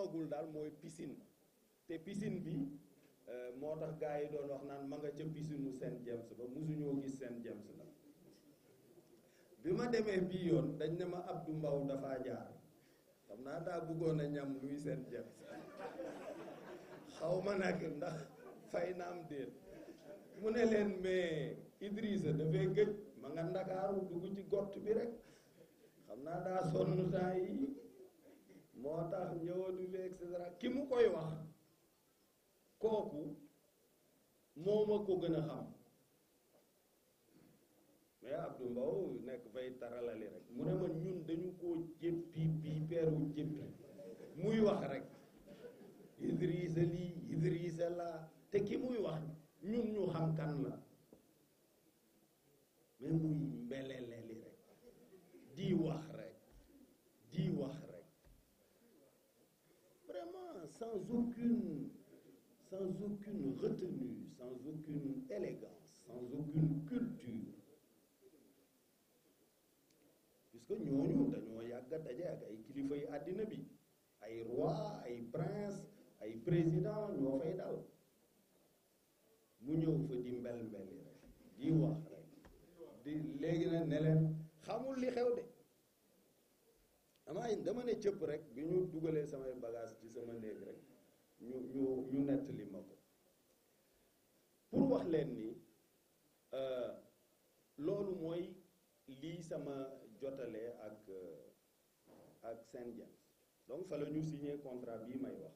amagul daal mooy piscine te piscine bi moo tax gars yi doon wax naan ma nga ca piscine mu Saint James ba musuñoo gis Saint James la bi ma demee bii yoon dañ ne ma Abdou Mbow dafaa jaar xam naa daa bëggoon a ñam luy Saint James xaw ma nag ndax fay na am déet mu ne leen mais Idrissa dafay gëj ma nga Ndakaaru dugg ci gott bi rek xam naa daa sonn temps yi moo tax ñëwatu fi et cetera ki mu koy wax kooku moo ma ko gën a xam mais Abdou Mbow nekk fay taralali rek mu ne ma ñun dañu koo jéppi bii peeru jéppi muy wax rek Idrissa lii Idrissa laa te ki muy wax ñun ñu xam kan la mais muy mbeleleli rek di wax rek vraiment sans aucune retenue, sans aucune élégance, sans aucune culture puisque ñooñu dañoo yàgg a daje ak ay kilifa yi àddina bi ay roi ay prince ay président ñoo fay dal mu ñëw fa di mbel-mbeli rek di wax rek di léegi nag ne leen xamul li xew de dama ne cëpp rek bi ñu dugalee samay bagage ci sama néeg rek ñu nettali ma ko pour wax leen ni loolu mooy lii sama jotale ak Saint James donc fa la ñu signé contrat bii may wax